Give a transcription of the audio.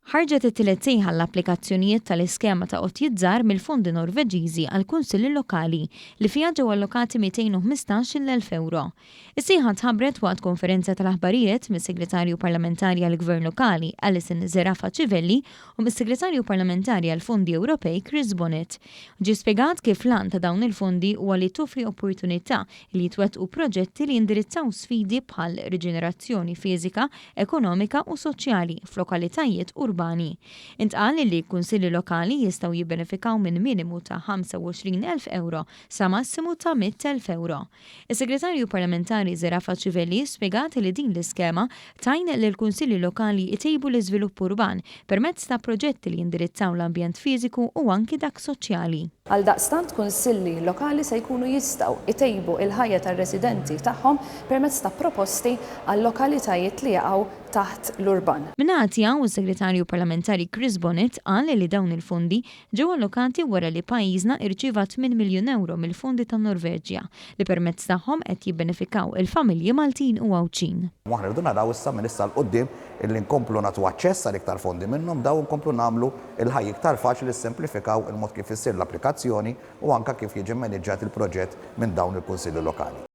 Ħarġet it-tielet sejħa għall-applikazzjonijiet tal-iskema ta' għotjiet żgħar mill-fondi Norveġiżi għall-kunsilli lokali li fiha ġew allokati 215-il elf ewro. Is-sejħa tħabbret waqt konferenza tal-aħbarijiet mis-Segretarju Parlamentari għall-Gvern Lokali Alison Zerafa Civelli u mis-Segretarju Parlamentari għall-Fondi Ewropej Chris Bonett. Ġie spjegat kif l-għan ta' dawn il-fondi huwa li toffri opportunità li jitwettqu proġetti li jindirizzaw sfidi bħal riġenerazzjoni fiżika, ekonomika u soċjali f'lokalitajiet urbani. Intqal li kunsilli lokali jistgħu jibbenefikaw minn minimu ta' 25,000 ewro sa massimu ta' 100,000 ewro. Is-Segretarju Parlamentari Zerafa Civelli spjegat li din l-iskema tgħin lill-kunsilli lokali jtejbu l-iżvilupp urban permezz ta' proġetti li jindirizzaw l-ambjent fiżiku u anki dak soċjali. Għaldaqstant kunsilli lokali se jkunu jistgħu jtejbu l-ħajja tar-residenti tagħhom permezz ta' proposti għal lokalitajiet li jaqgħu taħt l-urban. Min-naħa tiegħu, is-Segretarju Parlamentari Chris Bonett qal li dawn il-fondi ġew allokati wara li pajjiżna irċieva 8 miljun ewro mill-fondi tan-Norveġja li permezz tagħhom qed jibbenefikaw il-familji Maltin u Għawdxin. U aħna rridu naraw issa minn issa 'l quddiem illi nkomplu nagħtu aċċess għal iktar fondi minnhom dawn u nkomplu nagħmlu l-ħajja iktar faċli nissimplifikaw il-mod kif issir l-applikazzjoni u anke kif jiġi mmaniġġjat il-proġett minn dawn il-kunsilli lokali.